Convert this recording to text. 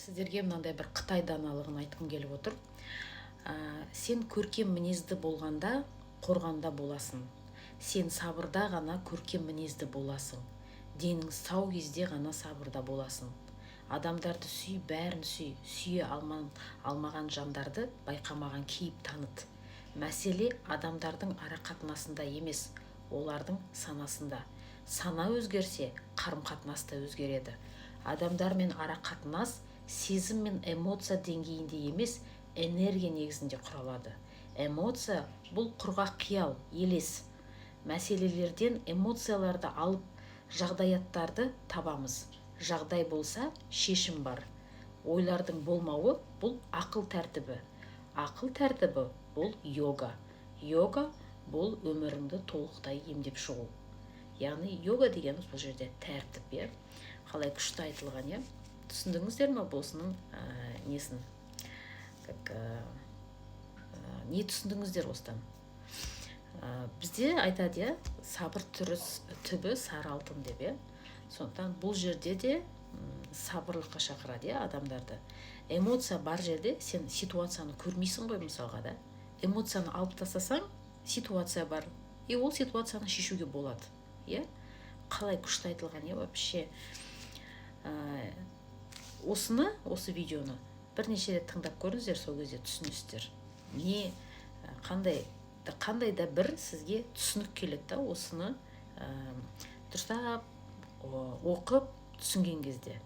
Сіздерге мынандай бір қытай даналығын айтқым келіп отыр. Сен көркем мінезді болғанда, қорғанда боласың. Сен сабырда ғана көркем мінезді боласың. Денің сау кезде ғана сабырда боласың. Адамдарды сүй, бәрін сүй. Сүйе алмаған жандарды байқамаған кейіп таныт. Мәселе адамдардың ара қатынасында емес, олардың санасында. Сана өзгерсе, қарым қатынас та өзгереді. Адамдармен ара қатынас сезім мен эмоция деңгейінде емес, энергия негізінде құралады. Эмоция – бұл құрғақ қиял, елес. Мәселелерден эмоцияларды алып, жағдаяттарды табамыз. Жағдай болса, шешім бар. Ойлардың болмауы – бұл ақыл тәртібі. Ақыл тәртібі – бұл йога. Йога – бұл өміріңді толықтай емдеп шығу. Яғни йога дегеніміз бұл жерде тәртіп, иә. Қалай күшті айтылған, иә? Түсіндіңіздер ме осының несін, как не түсіндіңіздер осыдан? Бізде айтады, иә, сабыр түрі, түбі сары алтын деп, иә. Сондықтан бұл жерде де сабырлыққа шақырады, иә, адамдарды. Эмоция бар жерде сен ситуацияны көрмейсің ғой, мысалға да. Эмоцияны алып тастасаң, ситуация бар, и ол ситуацияны шешуге болады, иә. Қалай күшті айтылған, иә, вообще. Осыны, осы видеоны бірнеше рет тыңдап көріңіздер. Сол кезде түсінесіздер, не қандай да бір сізге түсінік келеді да, осыны дұрыстап оқып түсінген кезде.